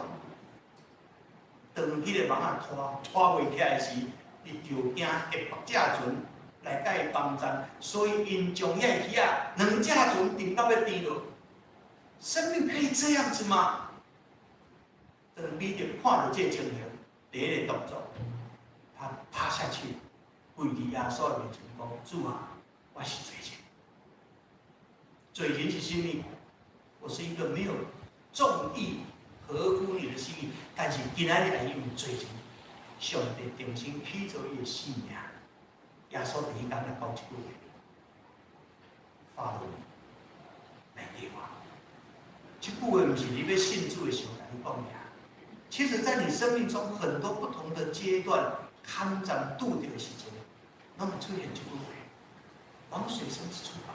當彼个網仔拖拖袂起來時，伊就驚會縛隻船來共伊幫贊，所以𪜶將遐魚仔兩隻船沉到欲沉落。生命可以這樣子嗎？當彼得看著這個情形，第一个動作，他趴下去，跪佇耶穌的面前講：主啊，我是罪人。罪人是啥物？我是一個沒有中意、合乎你的心意，但是今仔日來因為罪人，上帝重新起造伊的生命。耶穌佇彼工來講一句話：Follow me，來跟我。這句話毋是你欲信主的時候共你講爾。其實，在你生命中很多不同的階段，坎站拄著的時陣，攏會出現這句話：往水深之處吧。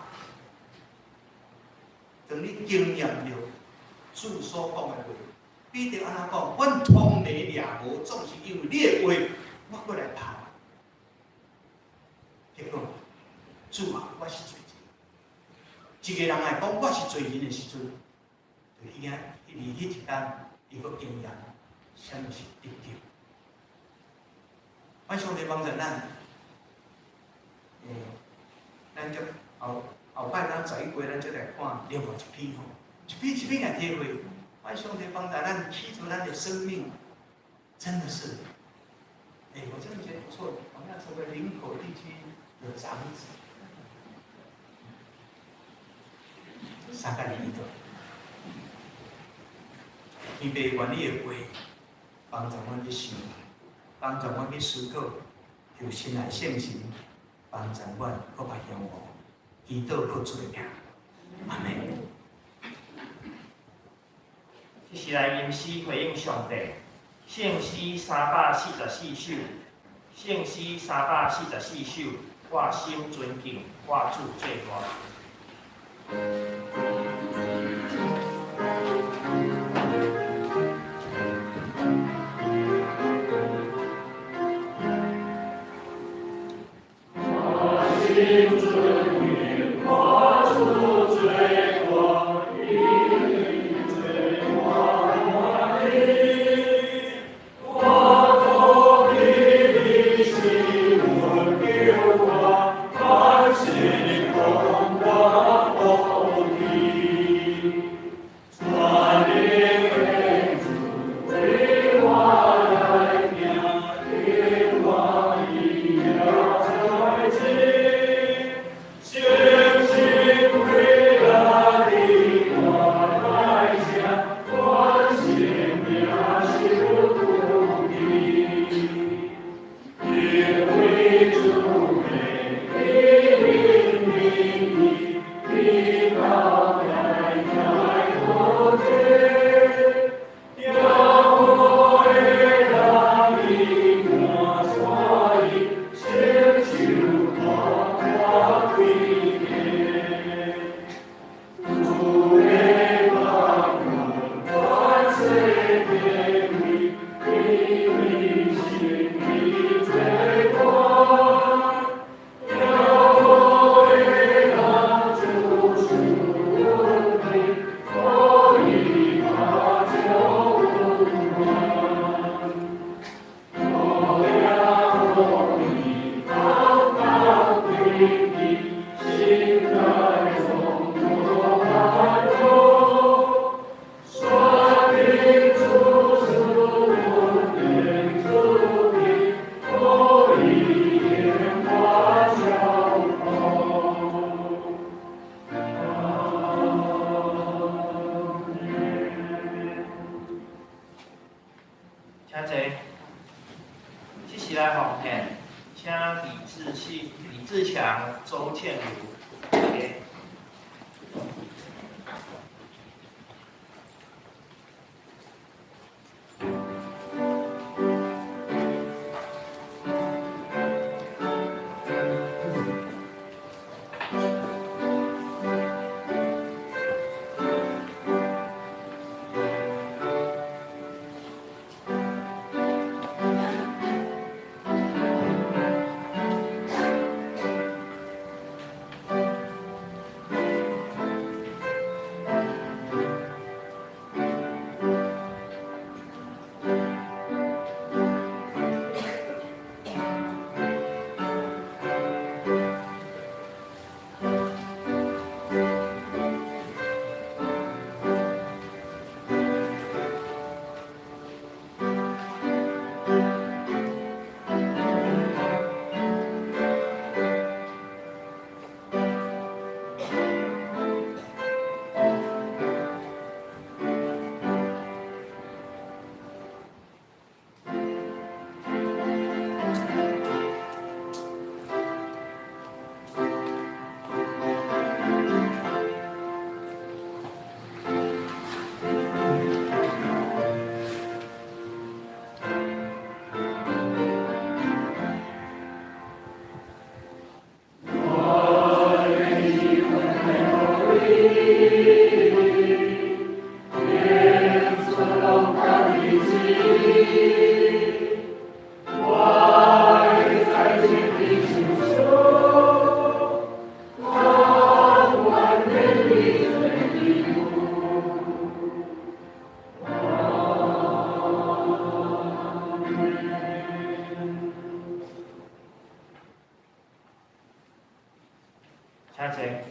當你經驗著主所講的話，彼得按怎講？阮通雷掠無，總是因為你的話，我閣來跑。結果，主啊，我是罪人。一個人來講我是罪人的時陣，就已經佇彼一工，伊閣經驗啥物是得救。阮上帝幫助咱，咱就後後擺咱11月，咱才來看另外一篇吼，一篇一篇來體會。阮上帝幫助咱起造咱的生命，真的是，我真的覺得不錯，好像成為林口地區的長子。三個年度，天父願你的話幫助阮去想，幫助阮去思考，求神愛聖神幫助阮閣較興旺，祈禱靠主的名，阿們。這是來吟詩回應上帝，聖詩344首，聖詩344首，我心尊敬我主最大。我心尊敬我主最大，伊最大欢喜，我投彼的是阮救我，万心空我无期。全能的主為我來行，永遠伊也在此，誠心為了你我來寫，關心命受苦悲，因為主的靈明你到代代不退，叫我的人伊看所以，成就我開天。主的大能，萬世地位，因為心意最大。叫我的人主屬你，可以他救我。我要你高高低低，心在中国中，率領主是恩典主的，可以顯化教導。阿們。請坐。這時來奉獻，請李志信、李志強、周倩如。謝。謝。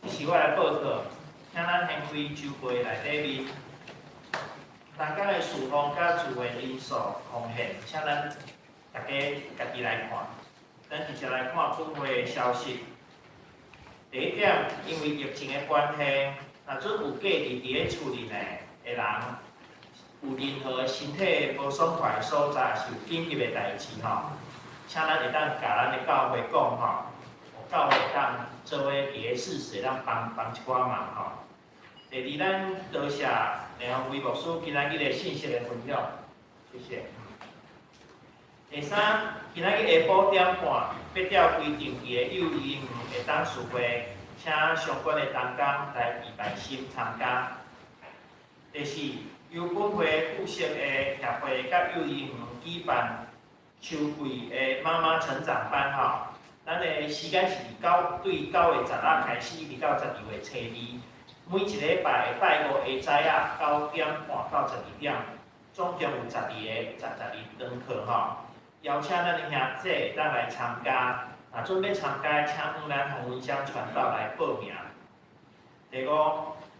這是我來報告，請咱掀開酒櫃內底面，大家的事奉佮聚會人數奉獻，請咱大家家己來看。咱直接來看本會的消息。第一點，因為疫情的關係，若準有隔離佇咧厝裡的人，有任何身體無爽快的所在，是有緊急的代誌吼，請咱會當共咱的教會講吼，教會會當做伙佇咧適時會當幫幫一寡忙吼。第二，咱多謝梁宏威牧師今仔日的信息的分享，謝謝。第三，今仔日下晡點半，按照規定佇个幼兒園會當聚會，請相關的同工來預備心參加。第四，由本會負責的協會佮幼兒園舉辦秋季的媽媽成長班吼，咱的時間是對9月16開始，一直到12月初2，每一禮拜拜五下早仔9點半到12點，總共有12個十二堂課吼。邀請咱的兄弟會當來參加，若準欲參加，請向咱洪文香傳道來報名。第五，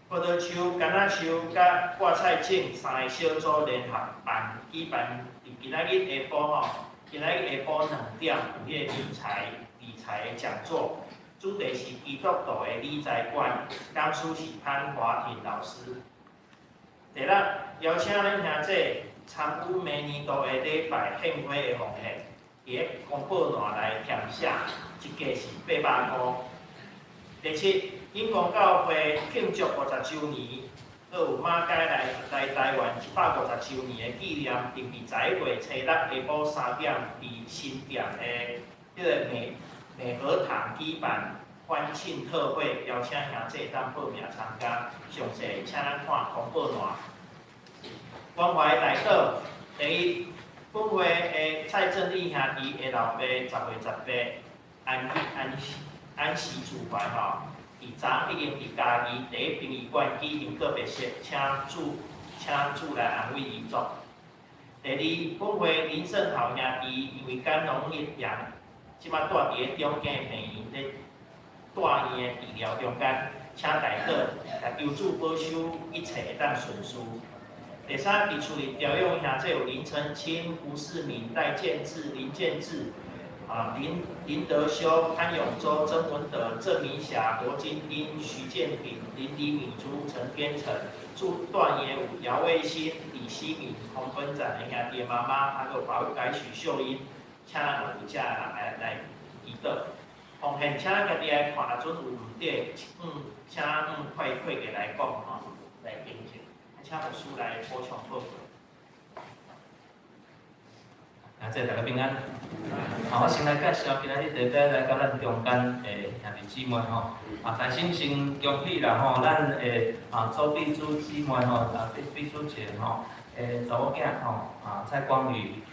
葡萄樹、柑仔樹佮掛菜種三個小組聯合辦舉辦，佇今仔日下晡吼，今仔日下晡2點有彼個理財的講座，主題是基督徒的理財觀，講師是潘華婷老師。第六，邀請咱兄弟參與明年度的禮拜獻花的奉獻，佇咧公告欄來填寫，一價是800箍。第七，永光教會慶祝50週年，閣有馬偕來台灣150週年的紀念，定佇11月初6下晡3點，佇新店的彼個美和堂舉辦歡慶特會，邀請兄弟當報名參加。詳細請咱看公告欄。關懷代禱，第一，本會的蔡正立兄弟的老爸10月18安息主懷吼，佇昨已經佇嘉義第一殯儀館舉行告別式，請主來安慰遺族。第二，本會林勝豪兄弟因為肝脓液炎，這馬住佇咧中間病院咧住院的治療中間，請代禱，來求主保守一切會當順遂。第三，佇厝裡調養兄弟有林澄清、胡世敏、賴建志、林建志、林德修、潘永洲、曾文德、鄭明霞、羅金丁、徐建平、林李敏珠、陳天成、住段業武、姚衛新、李希敏、洪本展的兄弟媽媽，還有保改許秀英，請咱有遮人來祈禱。奉獻，請咱家己來看，若準有毋對，請快快過來講吼，來訂正。請牧師來補充報告。啊，這大家平安。好，我先來介紹今仔日特別來佮咱中間的兄弟姊妹吼。啊，首先先恭喜啦吼，咱的周碧珠姊妹吼，碧珠姐吼，查某囝吼，蔡光宇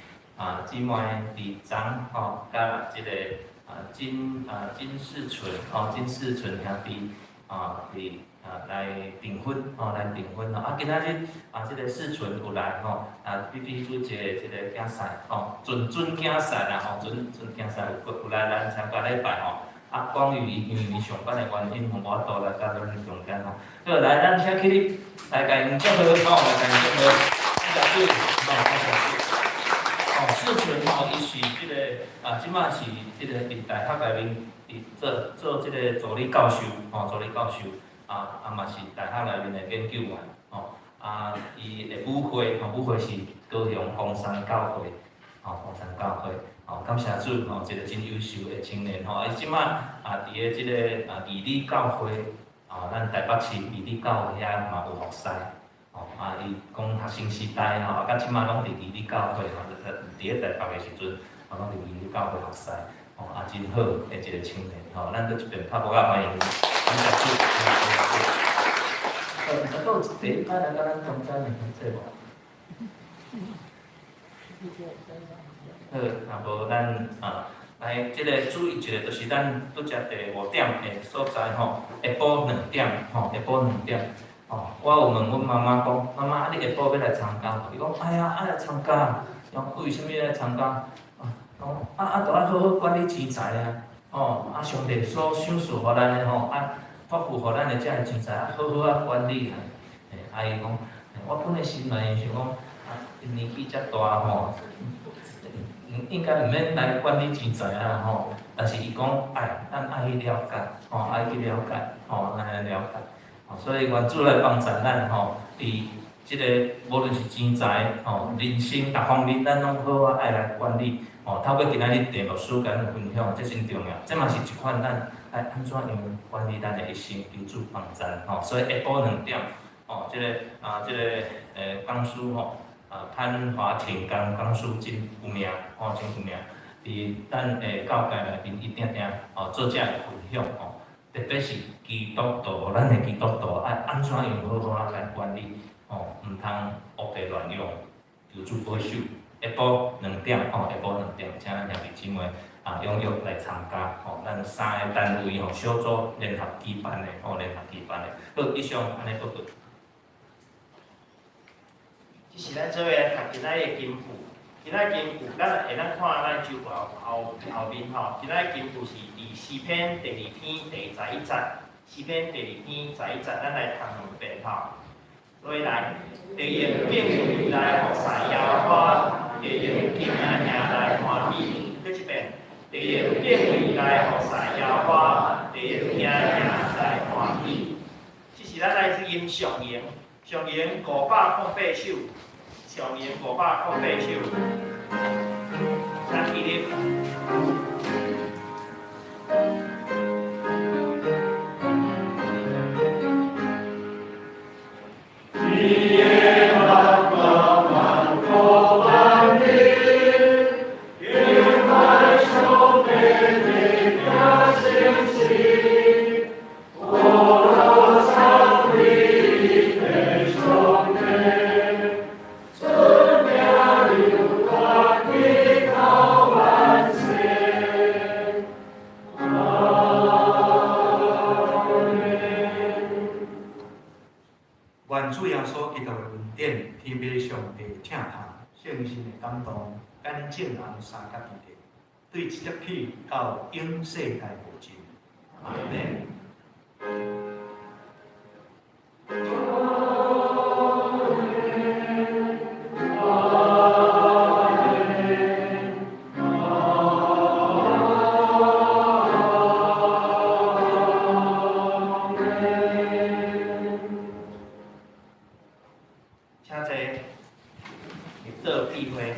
姊妹佇昨吼，佮這个金世純吼，金世純兄弟佇來訂婚吼，來訂婚吼。今仔日這個世純有來吼，碧碧珠姐這個囝婿吼，準準囝婿啦吼，準準囝婿有來咱參加禮拜吼。光宇伊因為上班的原因吼，無法度來佮咱中間吼。好，來，咱請起立，來共𪜶祝賀吼，來共𪜶祝賀，感謝主，吼，感謝主。哦，世純吼，伊是這個這馬是這個佇大學內面佇做這個助理教授，吼，助理教授。嘛是大學內面的研究員，吼，伊的母會，吼，母會是高雄岡山教會，吼，岡山教會，吼，感謝主，吼，一個真優秀的青年，吼，伊這馬佇咧這個義理教會，咱台北市義理教會遐嘛有服侍，吼，伊講學生時代，吼，到這馬攏佇義理教會，吼，佇咧台北的時陣，吼，攏佇義理教會服侍，吼，真好的一個青年，吼，咱閣這邊拍鼓仔歡迎。感謝主，閣有第一擺來到咱中間的兄弟無？好，若無咱來這個注意一下，就是咱拄才第五點的所在吼，下晡兩點吼，下晡兩點吼，我有問阮媽媽講，媽媽，你下晡欲來參加無？伊講，哎呀，愛來參加。讲為啥物來參加？啊，講啊啊，著愛好好管理錢財啊，吼，啊，上帝所賞賜予咱的吼，啊，託付予咱的這个錢財，啊，好好啊管理啊。欸，啊，伊講，我本來心內想講，啊，年紀遮大吼，應該毋免來管理錢財啊吼。但是伊講愛，咱愛去了解，吼，愛去了解，吼，咱來了解。吼，所以願主來幫助咱吼，佇這个無論是錢財吼、人生逐方面，咱攏好好愛來管理。吼，透過今仔日鄭牧師共咱分享，這真重要。這嘛是一款咱愛按怎樣管理咱的一生，求主幫贊吼。所以下晡2點，吼，這个啊，這个講師吼，啊潘華庭講講師真有名，吼，真有名。佇咱的教界內面，伊定定吼做這个分享吼，特別是基督徒，咱的基督徒愛按怎樣好好仔來管理，吼，毋通烏白亂用，求主保守。下晡兩點，吼，下晡兩點，請咱兄弟姊妹啊踴躍來參加，吼，咱三个單位吼小組聯合舉辦的，吼，聯合舉辦的。好，以上按呢報告。這是咱做伙來讀今仔日的經句。今仔日經句，咱會當看咱周報後後面吼。今仔日經句是佇詩篇第二篇第11節，詩篇第二篇十一節，咱來讀兩遍吼。所以來，得用敬畏來服侍耶和華，得用敬兄來歡喜。閣一遍，得用敬畏來服侍耶和華，得用敬兄來歡喜。這是咱來自吟上詠，上詠508首，上詠508首，請起立。願主耶穌基督的恩典、天父上帝的疼痛、聖神的感動，佮恁眾人相佮佇咧，對這日起到永世代無盡。阿們。請坐，入座閉會。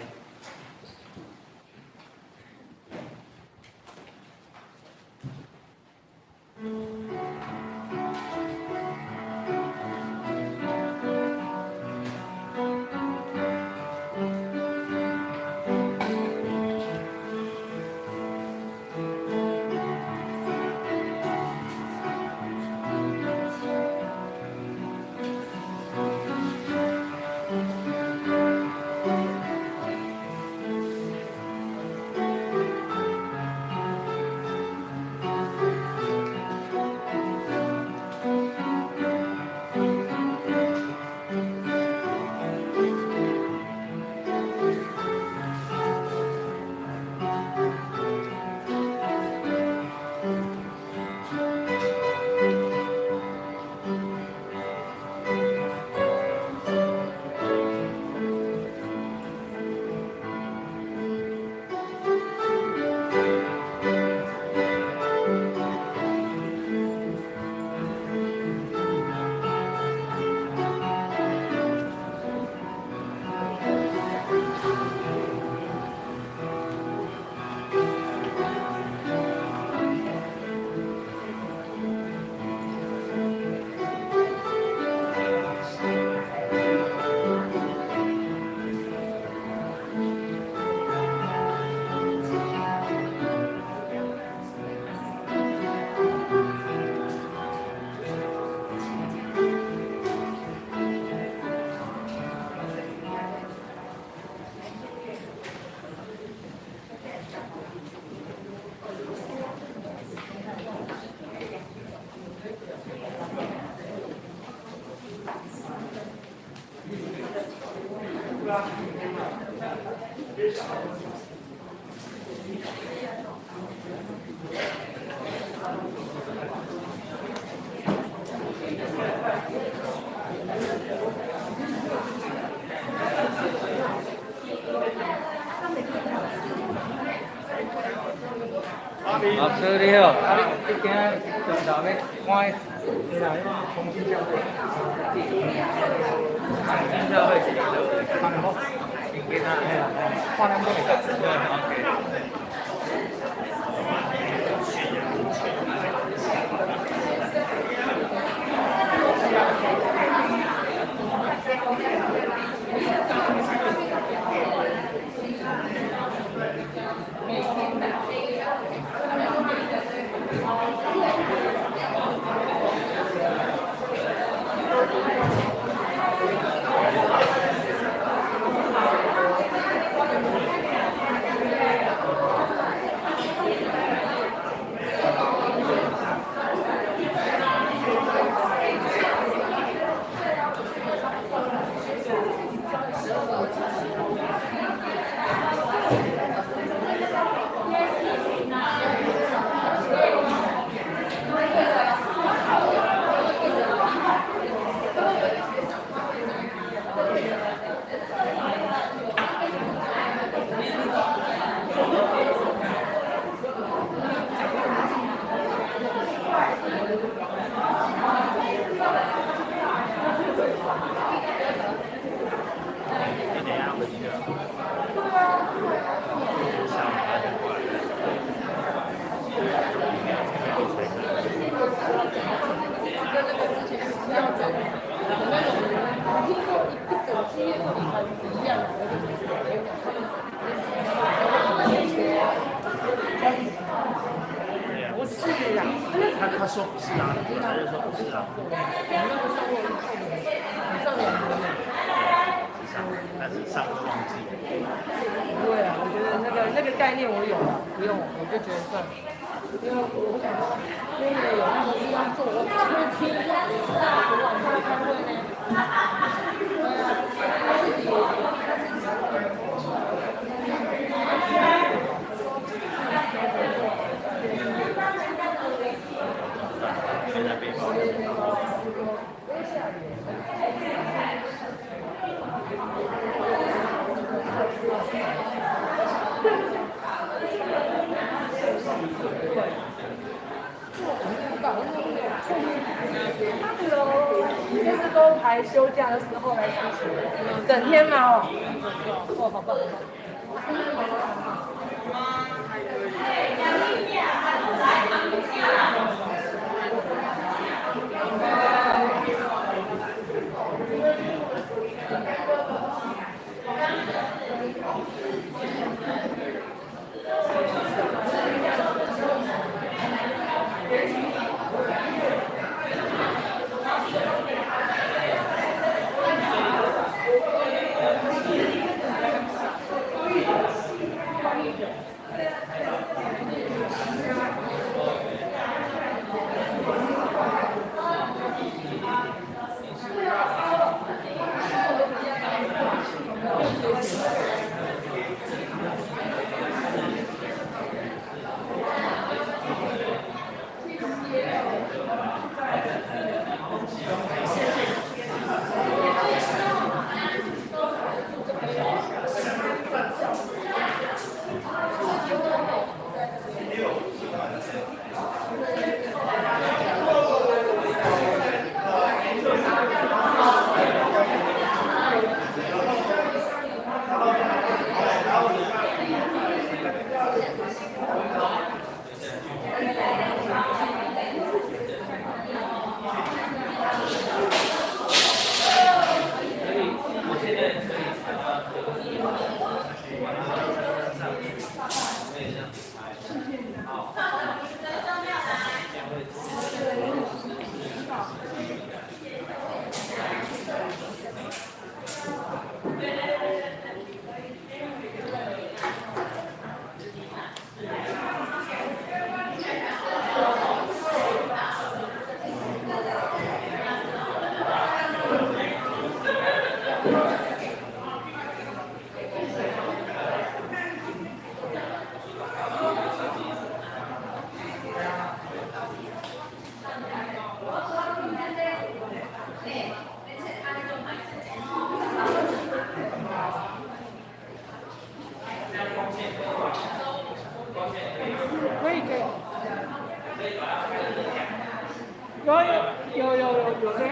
老師你好，啊你今仔中晝欲看？重新教會。重新教會是看好。應該啊，看兩個會 OK。不是啦，他說不是啊，他就說不是啊。你那個上過你上兩年了。但是上都忘記。不會啊，我覺得那個概念我有了，不用，我就覺得算了。因為我想說，因為有那個地方做，我會聽一下，我晚上開會呢。對啊，他自己。就是都排休假的時候來出去，整天嘛哦。哦，好棒！可以可以。有有有有有有這樣。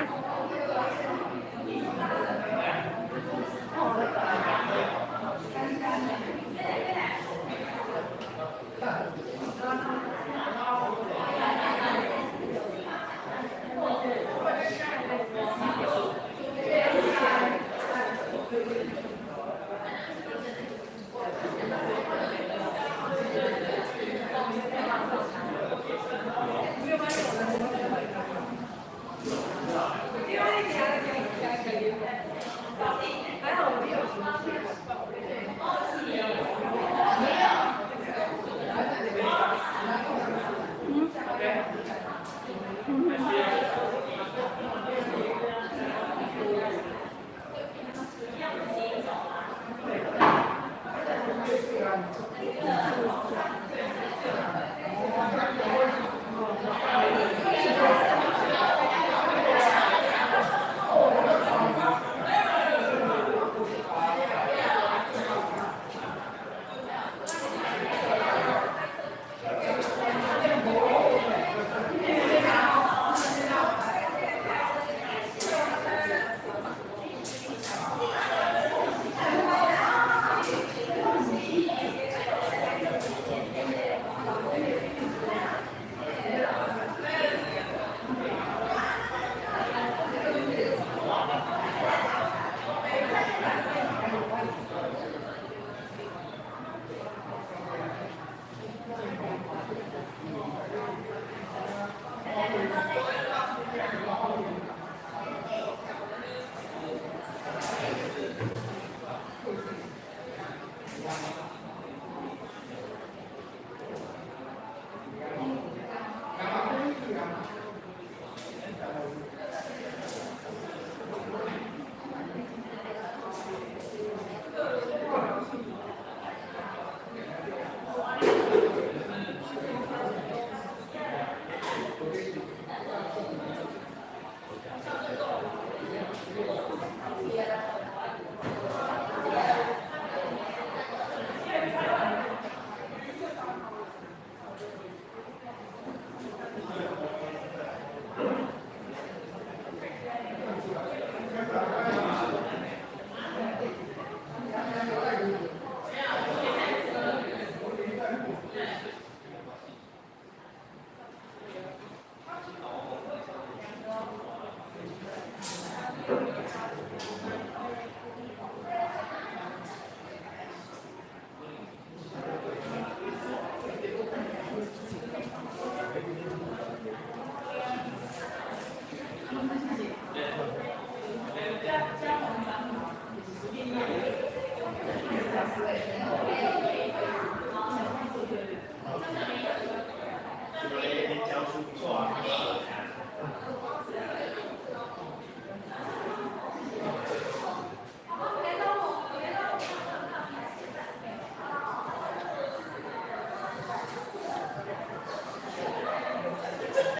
哦。